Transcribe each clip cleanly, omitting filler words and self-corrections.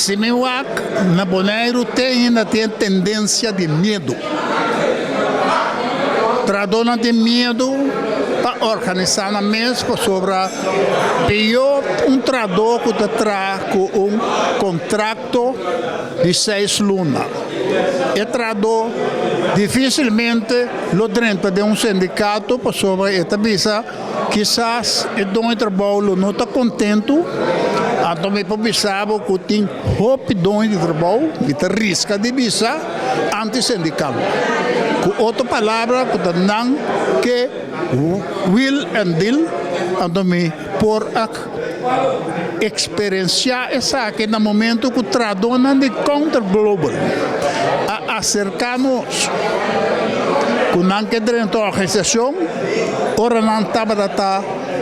Si mi wak na Boneiru te ainda tin tendensia di miedu. Trahadónan tin miedu pa organisá nan mes pasobra pió un trahadó ku ta traha ku un kontrakto di 6 luna. E trahadó difísilmente lo drenta den un sindikato pasobra e ta bisa kisas e doño di trabou lo no ta kontentu. Anto mi por bisa bo ku tin hopi doño di trabou i ta riska di bisa antisindikal. Ku otro palabra, ku ta nan ke wheel and deal. Anto mi por a eksperensiá esaki na momento ku trahadónan di Counter Global a aserká nos ku nan ke drenta organisashon, ora nan tabata ta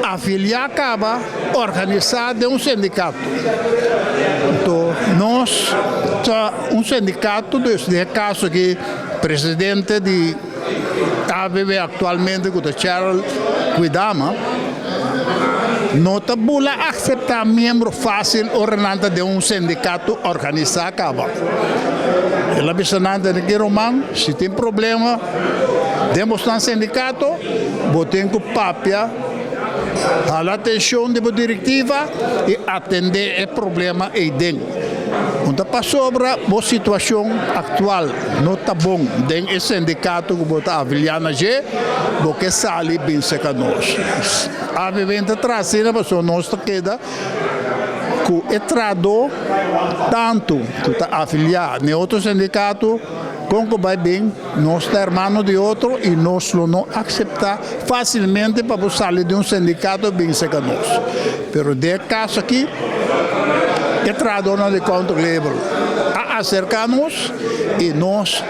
afiliá kaba, organisá den un sindikato. Anto nos ta un sindikato, dus den e kaso aki presidente di ABB aktualmente, ku ta Cheryl Kwidama, no ta bula aseptá miembro fásil ora nan ta den un sindikato organisá kaba. El a bisa nan den ruman, si tin problema den boso sindikato, bo tin ku papia, hala atenshon di direktiva i atendé e problema eiden. No pasobra e situashon aktual no ta bon den e sindikato ku bo ta afiliá na dje, bo ke sali bin serka nos. ABB ta tras pasobra nos ta keda ku e trahadó tantu ku ta afiliá na otro sindikato kon ku bai bin, nos ta ruman di otro i nos no aseptá fásilmente pa sali di un sindikato bin serka nos. Pero den e kaso aki, e trahadónan di Counter Global a aserká nos i nos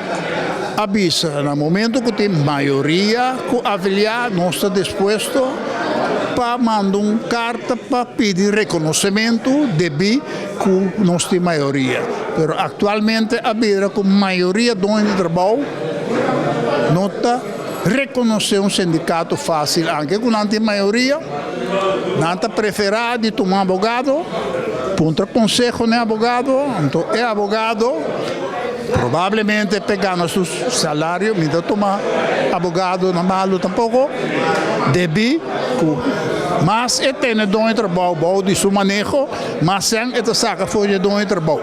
a bisa na momento ku tin mayoria ku afiliá, nos ta dispuesto pa manda un karta pa pidi rekonosementu debí ku nos tin mayoria. Pero aktualmente a bira ku mayoria doño di trabou no ta rekonosé un sindikato fásil, aunke ku nan tin mayoria, nan ta preferá di tuma abogado, puntra konseho na abogado, anto e abogado probablemente pa gana su salario, mi n' ta tuma abogado na malu tampoko, debí ku mas e tene doño di trabou bou di su maneho, mas e ta saka for di doño di trabou.